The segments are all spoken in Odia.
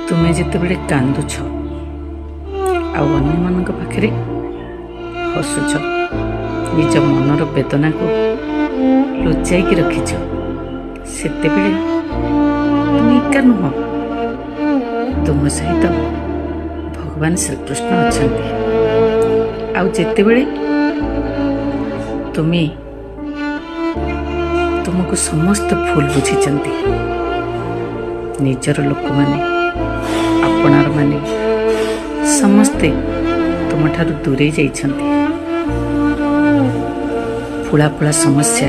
ତୁମେ ଯେତେବେଳେ କାନ୍ଦୁଛ ଆଉ ଅନ୍ୟମାନଙ୍କ ପାଖରେ ହସୁଛ, ନିଜ ମନର ବେଦନାକୁ ଲୁଚାଇକି ରଖିଛ, ସେତେବେଳେ ତୁମେ ଏକା ନୁହଁ। ତୁମ ସହିତ ଭଗବାନ ଶ୍ରୀକୃଷ୍ଣ ଅଛନ୍ତି। ଆଉ ଯେତେବେଳେ ତୁମକୁ ସମସ୍ତେ ଭୁଲ ବୁଝିଛନ୍ତି, ନିଜର ଲୋକମାନେ, ଆପଣାର ମାନେ ସମସ୍ତେ ତୁମଠାରୁ ଦୂରେଇ ଯାଇଛନ୍ତି, ପୁଳା ପୁଳା ସମସ୍ୟା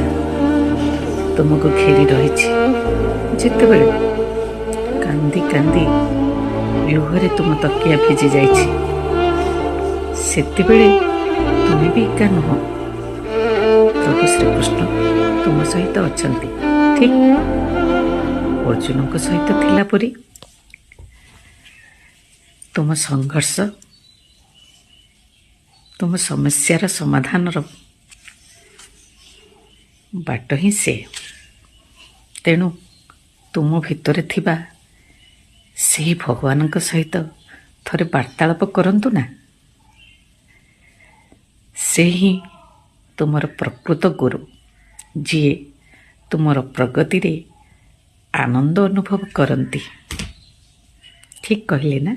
ତୁମକୁ ଘେରି ରହିଛି, ଯେତେବେଳେ କାନ୍ଦି କାନ୍ଦି ଲୁହରେ ତୁମ ତକିଆ ଭିଜି ଯାଇଛି, ସେତେବେଳେ ତୁମେ ବି ଏକା ନୁହଁ। ପ୍ରଭୁ ଶ୍ରୀକୃଷ୍ଣ ତୁମ ସହିତ ଅଛନ୍ତି, ଠିକ୍ ଅର୍ଜୁନଙ୍କ ସହିତ ଥିଲା ପରି। ତୁମ ସଂଘର୍ଷ, ତୁମ ସମସ୍ୟାର ସମାଧାନର ବାଟ ହିଁ ସେ। ତେଣୁ ତୁମ ଭିତରେ ଥିବା ସେହି ଭଗବାନଙ୍କ ସହିତ ଥରେ ବାର୍ତ୍ତାଳାପ କରନ୍ତୁ ନା। ସେ ହିଁ ତୁମର ପ୍ରକୃତ ଗୁରୁ, ଯିଏ ତୁମର ପ୍ରଗତିରେ ଆନନ୍ଦ ଅନୁଭବ କରନ୍ତି। ଠିକ୍ କହିଲି ନା?